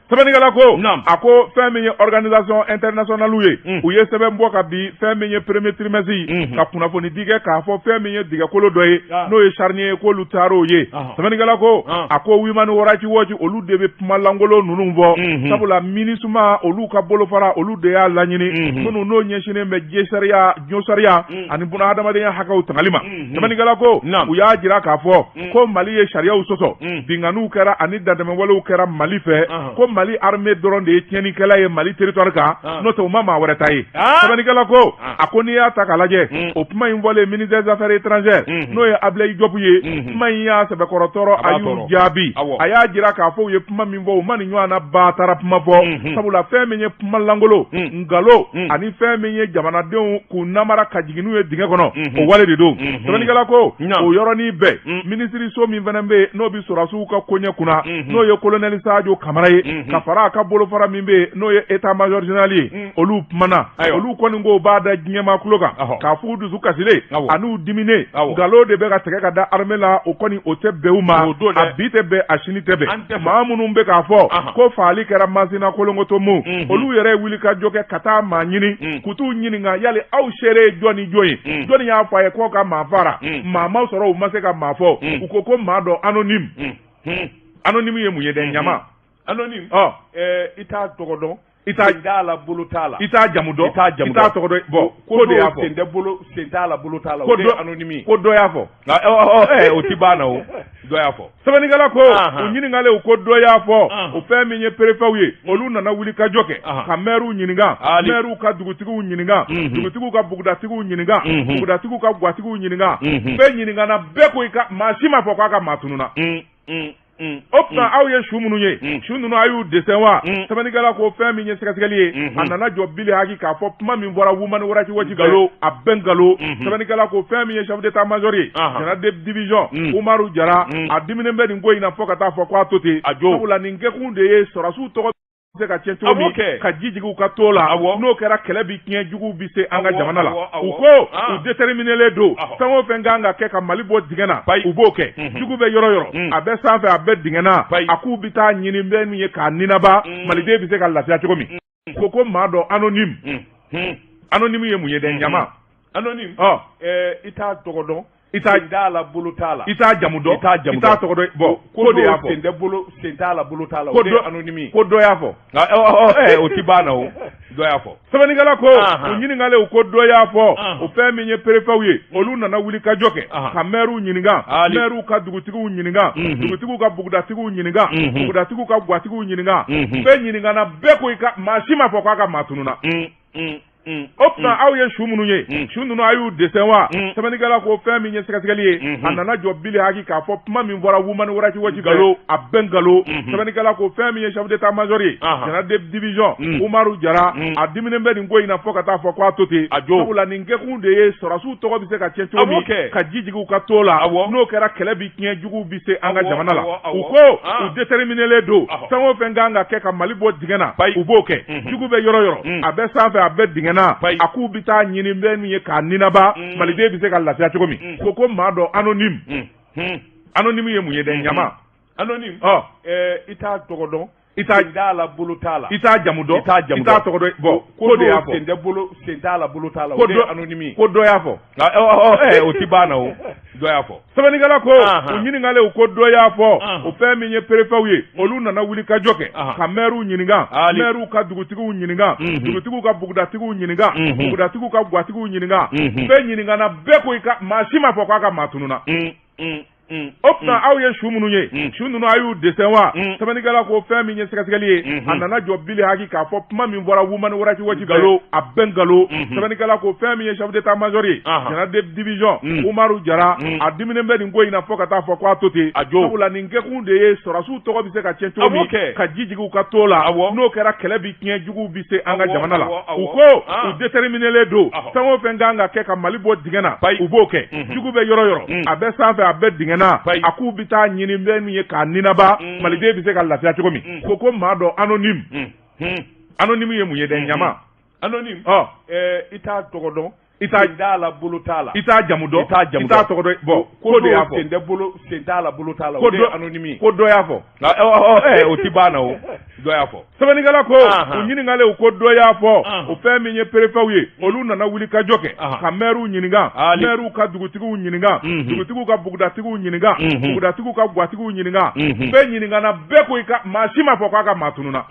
Sɛbɛnnikɛla ko a ko fɛn min ye organisation internationale ye, u ye sɛbɛn bɔ ka bi fɛn min ye premier trimestre ka kunnafoni di kɛ k'a fɔ fɛn min ye dingɛkolo dɔ ye, n'o ye charnier ye, k'olu taar'o ye. Sɛbɛnnikɛla ko a ko Human Rights Watch, olu de bɛ kuma lankolon ninnu fɔ, sabula MINUSMA, olu ka bolofara, olu de y'a laɲini minnu n'o ɲɛsinnen bɛ diɲɛ sariya, diɲɛ sariya ani bunahadamadenya hakɛw tangali ma. Sɛbɛnnikɛla ko u y'a jira k'a fɔ ko Mali ye sariyaw sɔsɔ, binkanniw kɛra ani dantɛmɛwalew kɛra Mali fɛ, ko Mali armée dɔrɔn de ye tiɲɛnikɛla ye Mali territoire kan, n'o tɛ u ma maa wɛrɛ ta ye. Sɛbɛnnikɛla ko a ko n'i y'a ta k'a lajɛ, o kuma in fɔlen, ministère des affaires étrangères, n'o ye Ablaye Diop ye, kuma in y'a sɛbɛkɔrɔ tɔɔrɔ. A y'u jaabi, a y'a jira k'a fɔ u ye kuma min fɔ, u ma nin ɲɔgɔn na ba taara kuma fɔ, sabula fɛn min ye kuma lankolon, nkalon ani fɛn min ye jamanadenw k'u namara ka jigin n'u ye dingɛ kɔnɔ, o wale de don. Sɛbɛnnikɛla ko o yɔrɔnin bɛɛ, minisiriso min fana bɛ yen n'o bɛ sɔrɔdasiw ka koɲɛ kunna, n'o ye colonel Sadio Kamara ye, ka fara a ka bolofara min bɛ yen n'o ye état major général ye, olu kumana. Olu kɔni ko b'a da diɲɛmaa tulo kan k'a f'u dusu kasilen an'u diminen, nkalon de bɛ ka tigɛ ka da armée la. O kɔni o tɛ bɛn u ma, a bi tɛ bɛn, a sini tɛ bɛn. Maa minnu bɛ k'a fɔ ko faali kɛra Masina Kolongotomu, olu yɛrɛ ye wuli ka jɔ kɛ ka taa maa ɲini k'u t'u ɲininka: yali aw seere ye jɔn ni jɔn ye? Jɔnni y'a fɔ a ye k'o ka maa fara? Maa ma sɔrɔ, u ma se ka maa fɔ. U ko ko maa dɔ anonyme. Anonyme ye mun ye dɛ? Ɲama. Anonyme. Ɔ. I t'a tɔgɔ dɔn. I t'a sen t'a la, bolo t'a la. I t'a jamu dɔn. I t'a jamu I t'a tɔgɔ dɔn. Bɔn, ko de y'a fɔ. Sen tɛ bolo, sen t'a la, bolo t'a la. Ko O de dɔ ye anonyme ye. Ko dɔ y'a fɔ. O ti ban na, o dɔ y'a fɔ. Sɛbɛnnikɛla ko u ɲininkalen, u ko dɔ y'a fɔ. O fɛn min ye préfetw ye, olu nana wuli ka jɔ kɛ ka maires ɲininka, maires ka dugutigiw ɲininka, dugutigiw ka bugudatigiw ɲininka, bugudatigiw ka gwatigiw ɲininka. Bɛɛ ɲininkana, bɛɛ ko i ka maa si ma fɔ k'a ka maa tununa. O tuma aw ye su minnu ye, su ninnu a y'u dɛsɛ wa? Sɛbɛnnikɛla ko fɛn min ye sɛgɛsɛgɛli ye, a nana jɔ bili haki k'a fɔ kuma min fɔra Human Rights Watch nkalon, a bɛɛ nkalon. Sɛbɛnnikɛla ko fɛn min ye chef d'état major ye, général de division Umaru Jara, a diminen bɛ nin ko in na fo ka taa fɔ k'a to ten, sabula nin kɛkun de ye sɔrɔdasiw tɔgɔ se ka tiɲɛ cogo min, ka ji jigin u ka to la. N'o kɛra, kɛlɛ bi tiɲɛ, juguw bi se an ka jamana la. U ko u déterminélen don, fɛn o fɛn kan ka kɛ ka Mali bɔ dingɛ na, u b'o kɛ. Jugu bɛ yɔrɔ yɔrɔ, a bɛ sanfɛ, a bɛ dingɛ na, a k'u bɛ taa ɲini bɛ min ye k'a ninaba, maliden bɛ se ka lafiya cogo min. Ko maa dɔ anonyme. Anonyme ye mun ye dɛ? Ɲama. Anonyme. Ɔ. I t'a tɔgɔ dɔn. I t'a sen t'a la, bolo t'a la. I t'a jamu dɔn. I t'a jamu I t'a tɔgɔ dɔn. Bɔn, ko de y'a fɔ. Sen tɛ bolo, sen t'a la, bolo t'a la. Ko O de ye dɔ anonyme ye. Ko dɔ y'a fɔ. O ti ban na, o dɔ y'a fɔ. Sɛbɛnnikɛla ko u ɲininkalen, u ko dɔ y'a fɔ. O fɛn min ye préfetw ye, olu nana wuli ka jɔ kɛ ka maires ɲininka, maires ka dugutigiw ɲininka, dugutigiw ka bugudatigiw ɲininka, bugudatigiw ka gwatigiw ɲininka. Bɛɛ ɲininkana, bɛɛ ko i ka maa si ma fɔ k'a ka maa tununa. O tuma aw ye su minnu ye, su ninnu a y'u dɛsɛ wa? Sɛbɛnnikɛla ko fɛn min ye sɛgɛsɛgɛli ye, a nana jɔ bili haki k'a fɔ kuma min fɔra Human Rights Watch nkalon, a bɛɛ nkalon. Sɛbɛnnikɛla ko fɛn min ye chef d'état major ye, général de division Umaru Jara, a diminen bɛ nin ko in na fo ka taa fɔ k'a to ten, sabula nin kɛkun de ye sɔrɔdasiw tɔgɔ bɛ se ka tiɲɛ cogo min, ka ji jigin u ka to la. N'o kɛra, kɛlɛ bi tiɲɛ, juguw bi se an ka jamana la. U ko u déterminélen don, fɛn o fɛn kan ka kɛ ka Mali bɔ dingɛ na, u b'o kɛ. Jugu bɛ yɔrɔ yɔrɔ, a bɛ sanfɛ, a bɛ dingɛ na, a k'u bɛ taa ɲini bɛ min ye k'a ninaba, maliden bɛ se ka lafiya cogo min. Ko maa dɔ anonyme. Anonyme ye mun ye dɛ? Ɲama. Anonyme. Ɔ. I t'a tɔgɔ dɔn. I t'a sen t'a la, bolo t'a la. I t'a jamu dɔn. I t'a jamu I t'a tɔgɔ dɔn. Bɔn, ko de y'a fɔ. Sen tɛ bolo, sen t'a la, bolo t'a la. Ko O de ye dɔ anonyme ye. Ko dɔ y'a fɔ. O ti ban na, o dɔ y'a fɔ. Sɛbɛnnikɛla ko u ɲininkalen, u ko dɔ y'a fɔ. O fɛn min ye préfetw ye, olu nana wuli ka jɔ kɛ ka maires ɲininka, maires ka dugutigiw ɲininka, dugutigiw ka bugudatigiw ɲininka, bugudatigiw ka gwatigiw ɲininka. Bɛɛ ɲininkana, bɛɛ ko i ka maa si ma fɔ k'a ka maa tununa. O tuma aw ye su minnu ye, su ninnu a y'u dessin wa? Sɛbɛnnikɛla ko fɛn min ye sɛgɛsɛgɛli ye, a nana jɔ bili haki k'a fɔ kuma min bɔra Woman Rights Watch nkalon, a bɛɛ nkalon. Sɛbɛnnikɛla ko fɛn min ye chef d'état major ye, général de division Umaru Jara, a diminen bɛ nin ko in na fo ka taa fɔ k'a to ten, sabula nin kɛkun de ye sɔrɔdasiw tɔgɔ bɛ se ka tiɲɛ cogo min, ka ji jigin u ka to la, n'o kɛra kɛlɛ bɛ tiɲɛ, juguw bɛ se an ka jamana la. U ko u déterminélen don, fɛn o fɛn kan ka kɛ ka Mali bɔ dingɛ na, u b'o kɛ. Jugu bɛ yɔrɔ yɔrɔ, a bɛ sanfɛ, a bɛ dingɛ na, a k'u bɛ taa ɲini fɛn min ye k'a ninaba, maliden bɛ se ka lafiya cogo min. Ko maa dɔ anonyme. Anonyme ye mun ye dɛ? Ɲama anonyme. I t'a tɔgɔ dɔn, i t'a t'a la, bolo t'a la, i t'a jamu dɔn, i t'a jamu i t'a tɔgɔ dɔn. Bon, ko de y'a fɔ. Sen tɛ bolo, sen t'a la, bolo t'a la. Ko o de ye dɔ anonyme ye. Ko dɔ y'a fɔ. O ti ban na o. Dɔ y'a fɔ. Sɛbɛnnikɛla ko u ɲininkalen, u ko dɔ y'a fɔ. O fɛn min ye préfetw ye, olu nana wuli ka jɔ kɛ ka maires ɲininka, maires ka dugutigiw ɲininka, dugutigiw ka bugudatigiw ɲininka, bugudatigiw ka gwatigiw ɲininka. Bɛɛ ɲininkana, bɛɛ ko i ka maa si ma fɔ k'a ka maa tununna.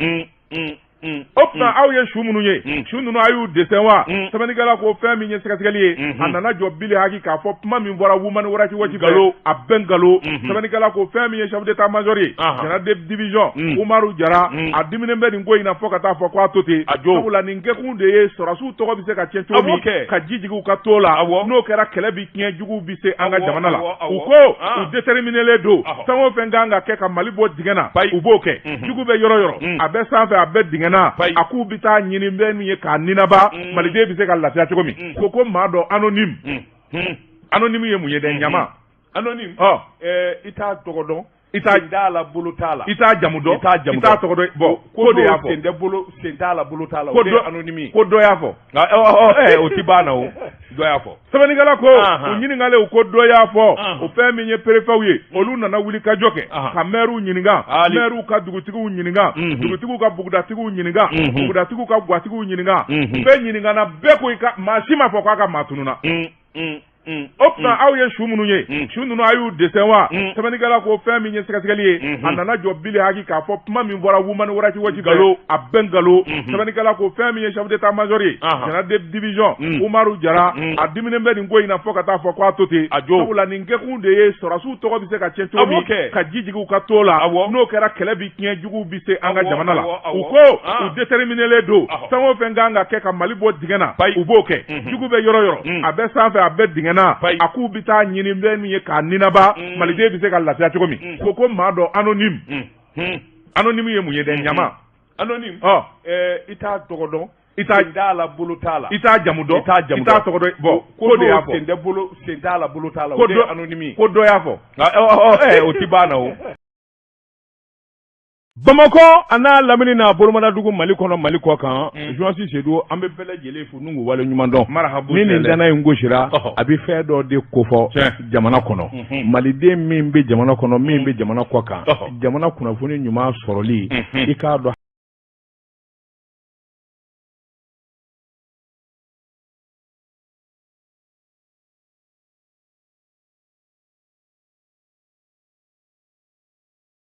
O tuma aw ye su minnu ye, su ninnu a y'u dessin wa? Sɛbɛnnikɛla ko fɛn min ye sɛgɛsɛgɛli ye, a nana jɔ bili haki k'a fɔ kuma min bɔra Woman Rights Watch nkalon, a bɛɛ nkalon. Sɛbɛnnikɛla ko fɛn min ye chef d'état major ye, général de division Umaru Jara, a diminen bɛ nin ko in na fo ka taa fɔ k'a to ten, sabula nin kɛkun de ye sɔrɔdasiw tɔgɔ bɛ se ka tiɲɛ cogo min, ka ji jigin u ka to la, n'o kɛra kɛlɛ bɛ tiɲɛ, juguw bɛ se an ka jamana la. U ko u déterminélen don, fɛn o fɛn kan ka kɛ ka Mali bɔ dingɛ na, u b'o kɛ. Jugu bɛ yɔrɔ yɔrɔ, a bɛ sanfɛ, a bɛ dingɛ na, a k'u bɛ taa ɲini fɛn min ye k'a ninaba, maliden bɛ se ka lafiya cogo min. Ko maa dɔ anonyme. Anonyme ye mun ye dɛ? Ɲama anonyme. I t'a tɔgɔ dɔn, i t'a t'a la, bolo t'a la, i t'a jamu dɔn, i t'a jamu i t'a tɔgɔ dɔn. Bon, ko de y'a fɔ. Sen tɛ bolo, sen t'a la, bolo t'a la. Ko o de ye dɔ anonyme ye. Ko dɔ y'a fɔ. O ti ban na o. Dɔ y'a fɔ. Sɛbɛnnikɛla ko u ɲininkalen, u ko dɔ y'a fɔ. O fɛn min ye préfetw ye, olu nana wuli ka jɔ kɛ ka maires ɲininka, maires ka dugutigiw ɲininka, dugutigiw ka bugudatigiw ɲininka, bugudatigiw ka gwatigiw ɲininka. Bɛɛ ɲininkana, bɛɛ ko i ka maa si ma fɔ k'a ka maa tununna. O tuma aw ye su minnu ye, su ninnu a y'u dessin wa? Sɛbɛnnikɛla ko fɛn min ye sɛgɛsɛgɛli ye, a nana jɔ bili haki k'a fɔ kuma min bɔra Woman Rights Watch nkalon, a bɛɛ nkalon. Sɛbɛnnikɛla ko fɛn min ye chef d'état major ye, général de division Umaru Jara, a diminen bɛ nin ko in na fo ka taa fɔ k'a to ten, sabula nin kɛkun de ye sɔrɔdasiw tɔgɔ bɛ se ka tiɲɛ cogo min, ka ji jigin u ka to la, n'o kɛra kɛlɛ bɛ tiɲɛ, juguw bɛ se an ka jamana la. U ko u déterminélen don, fɛn o fɛn kan ka kɛ ka Mali bɔ dingɛ na, u b'o kɛ. Jugu bɛ yɔrɔ yɔrɔ, a bɛ sanfɛ, a bɛ dingɛ na, a k'u bɛ taa ɲini fɛn min ye k'a ninaba, maliden bɛ se ka lafiya cogo min. Ko maa dɔ anonyme. Anonyme ye mun ye dɛ? Ɲama anonyme. I t'a tɔgɔ dɔn, i t'a t'a la, bolo t'a la, i t'a jamu dɔn, i t'a jamu i t'a tɔgɔ dɔn. Bon, ko de y'a fɔ. Sen tɛ bolo, sen t'a la, bolo t'a la. Ko o de ye dɔ anonyme ye. Ko dɔ y'a fɔ. O ti ban na o. Bamakɔ a n'a lamini n'a bolomadadugu, Mali kɔnɔ, Mali kɔ kan, Journaliste Seydou, an bɛ bɛɛ lajɛlen fo n'u wale ɲuman dɔn. Ni nin danna in gosira, a bɛ fɛn dɔ de kofɔ jamana kɔnɔ, maliden min bɛ jamana kɔnɔ, min bɛ jamana kɔ kan, jamana kunnafoni ɲuman sɔrɔli, i k'a dɔn.